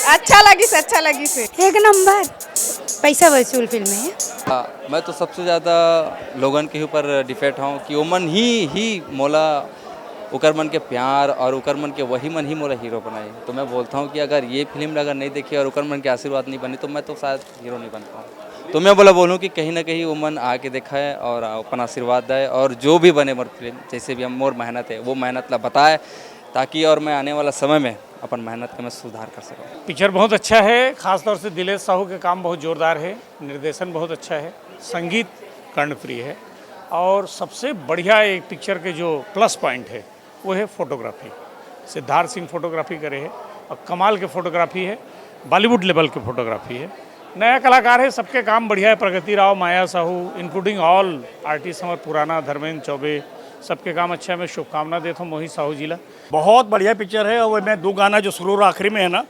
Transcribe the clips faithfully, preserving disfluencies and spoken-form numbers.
अच्छा लगिस, अच्छा लगिस। एक नंबर। पैसा वसूल फिल्म है। हाँ, मैं तो सबसे ज़्यादा लोगन के ऊपर डिफेक्ट हूँ कि ओमन ही ही मोला ओकर मन के प्यार और ओकर मन के वही मन ही मोला हीरो बनाए। तो मैं बोलता हूँ कि अगर ये फिल्म अगर नहीं देखी और ओकर मन के आशीर्वाद नहीं बनी तो मैं तो शायद हीरो नहीं बन पाऊँ। तो मैं बोला बोलूँ कि कहीं ना कहीं ओमन आके देखा है और अपन आशीर्वाद दे और जो भी बने मोर फिल्म जैसे भी हम मोर मेहनत है वो मेहनत ला बताए ताकि और मैं आने वाला समय में अपन मेहनत के मैं सुधार कर सकूँ। पिक्चर बहुत अच्छा है। खासतौर से दिलेश साहू के काम बहुत जोरदार है। निर्देशन बहुत अच्छा है। संगीत कर्णप्रिय है। और सबसे बढ़िया एक पिक्चर के जो प्लस पॉइंट है वो है फोटोग्राफी। सिद्धार्थ सिंह फोटोग्राफी करे है और कमाल के फोटोग्राफी है। बॉलीवुड लेवल के फोटोग्राफी है। नया कलाकार है। सबके काम बढ़िया है। प्रगति राव, माया साहू, इंक्लूडिंग ऑल आर्टिस्ट, हमारे पुराना धर्मेंद्र चौबे, सबके काम अच्छा है। मैं शुभकामना देता हूँ मोहित साहू जी ला। बहुत बढ़िया पिक्चर है। और मैं दो गाना जो शुरू और आखिरी में है ना,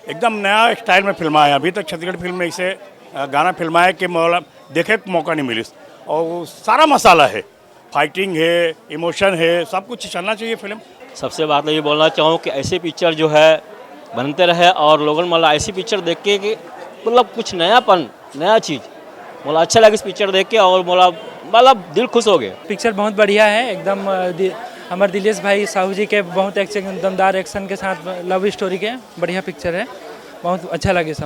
एकदम नया स्टाइल में फिल्माया है। अभी तक छत्तीसगढ़ फिल्म में इसे गाना फिल्माया कि मौला देखे मौका नहीं मिलिस। और वो सारा मसाला है, फाइटिंग है, इमोशन है, सब कुछ चलना चाहिए फिल्म। सबसे बात ये बोलना चाहूँ कि ऐसे पिक्चर जो है बनते रहे और लोगन मतलब ऐसी पिक्चर देख के कि मतलब कुछ नयापन, नया चीज़, मतलब अच्छा लगे इस पिक्चर देख के और मतलब मतलब दिल खुश हो गए। पिक्चर बहुत बढ़िया है एकदम। अ, दि, हमारे दिलेश भाई साहू जी के बहुत एक्शन, दमदार एक्शन के साथ लव स्टोरी के बढ़िया पिक्चर है। बहुत अच्छा लगे सब।